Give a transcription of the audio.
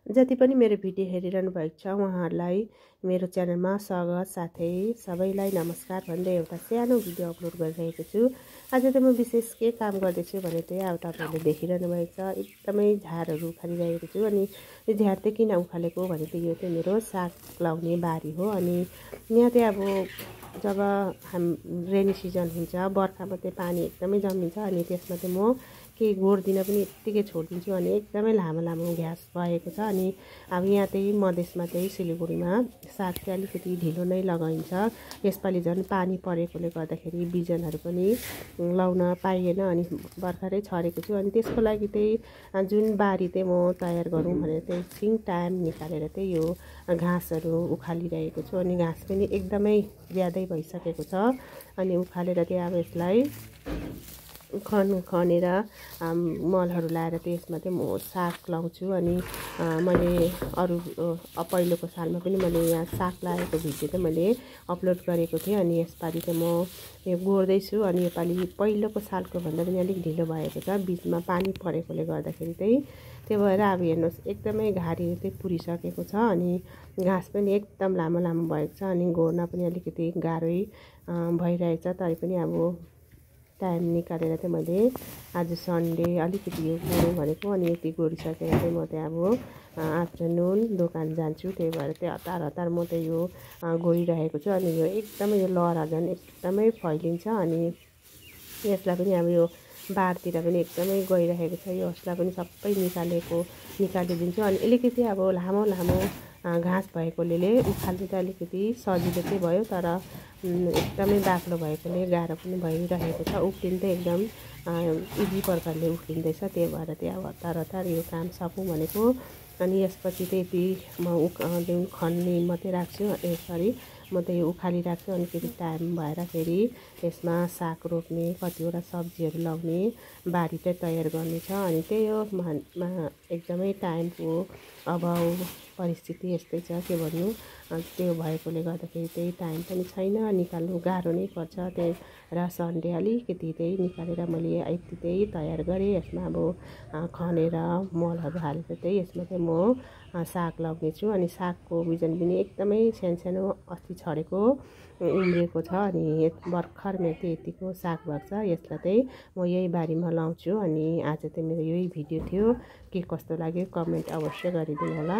जति पनि मेरो भिडियो हेरिरहनु भएको छ उहाँहरूलाई मेरो च्यानलमा स्वागत, साथै सबैलाई नमस्कार भन्दै एउटा सानो भिडियो अपलोड गरिरहेको छु। आज त म विशेष के काम गर्दैछु भने चाहिँ अब तपाईँहरूले देखिरहनु भएको छ एकदमै झारहरू उखालिरहेको छु। अनि यो झार चाहिँ किन उखालेको भने चाहिँ यो चाहिँ मेरो साग लाउने बारी हो। अनि यहाँ चाहिँ अब जब रेनी सिजन हुन्छ, बर्खामा चाहिँ पानी एकदमै जमिन्छ अनि त्यसमा चाहिँ म केही गोड्दिन पनि यत्तिकै छोडिदिन्छु अनि एकदमै लामो लामो घाँस भएको छ। अनि अब यहाँ चाहिँ मधेसमा चाहिँ सिलगढीमा साग चाहिँ अलिकति ढिलो नै लगाइन्छ। यसपालि झन् पानी परेकोले गर्दाखेरि बिजनहरू पनि लाउन पाइएन अनि भर्खरै छरेको छु। अनि त्यसको लागि चाहिँ जुन बारी चाहिँ म तयार गरौँ भनेर चाहिँ एकछिन टाइम निकालेर चाहिँ यो घाँसहरू उखालिरहेको छु। अनि घाँस पनि एकदमै ज्यादै भइसकेको छ। अनि उखालेर चाहिँ अब यसलाई खनेर मलहरू लाएर चाहिँ यसमा चाहिँ म साग लाउँछु। अनि मैले अरू पहिलोको सालमा पनि मैले यहाँ साग लगाएको भिडियो चाहिँ मैले अपलोड गरेको थिएँ। अनि यसपालि चाहिँ म यो गोड्दैछु। अनि योपालि पहिलोको सालको भन्दा पनि अलिक ढिलो भएको छ, बिचमा पानी परेकोले गर्दाखेरि चाहिँ। त्यो भएर अब हेर्नुहोस् एकदमै घारी चाहिँ पुरिसकेको छ अनि घाँस पनि एकदम लामो लामो भएको छ। अनि गोड्न पनि अलिकति गाह्रै भइरहेछ। तरै पनि अब टाइम निकालेर चाहिँ मैले आज सन्डे अलिकति यो गोडौँ भनेको। अनि यति गोडिसकेर चाहिँ म चाहिँ अब आफ्टरनुन दोकान जान्छु। त्यही भएर चाहिँ हतार हतार म चाहिँ यो गोडिरहेको छु। अनि यो एकदमै यो लहरा झन् एकदमै फैलिन्छ। अनि यसलाई पनि अब यो बारतिर पनि एकदमै गइरहेको छ। यो यसलाई पनि सबै निकालिदिन्छु। अनि अलिकति अब लामो लामो घाँस भएकोले उखाल्नु चाहिँ अलिकति सजिलो चाहिँ भयो, तर एकदमै बाक्लो भएकोले गाह्रो पनि भइरहेको छ। उक्लिनु चाहिँ एकदम इजी प्रकारले उक्लिँदैछ। त्यही भएर चाहिँ अब हतार हतार यो काम सकौँ भनेको। अनि यसपछि चाहिँ यति म खन्ने मात्रै राख्छु। म त यो उखालिराख्छु। अनि फेरि टाइम भएर फेरि यसमा साग रोप्ने, कतिवटा सब्जीहरू लाउने बारी चाहिँ तयार गर्नु छ। अनि त्यही हो एकदमै टाइमको अभाव, परिस्थिति यस्तै छ के भन्नु। त्यो भएकोले गर्दाखेरि चाहिँ टाइम पनि छैन, निकाल्नु गाह्रो नै पर्छ। त्यही र सन्डे अलिकति चाहिँ निकालेर मैले यति चाहिँ तयार गरेँ। यसमा अब खनेर मलहरू हालेर चाहिँ यसमा चाहिँ म साग लगाउनेछु। अनि सागको बिजन पनि एकदमै सानो अस्ति छरेको उम्रेको छ। अनि भर्खर मेरो चाहिँ यतिको साग भएको छ। यसलाई चाहिँ म यही बारीमा लाउँछु। अनि आज चाहिँ मेरो यही भिडियो थियो। के कस्तो लाग्यो कमेन्ट अवश्य गरिदिनु होला।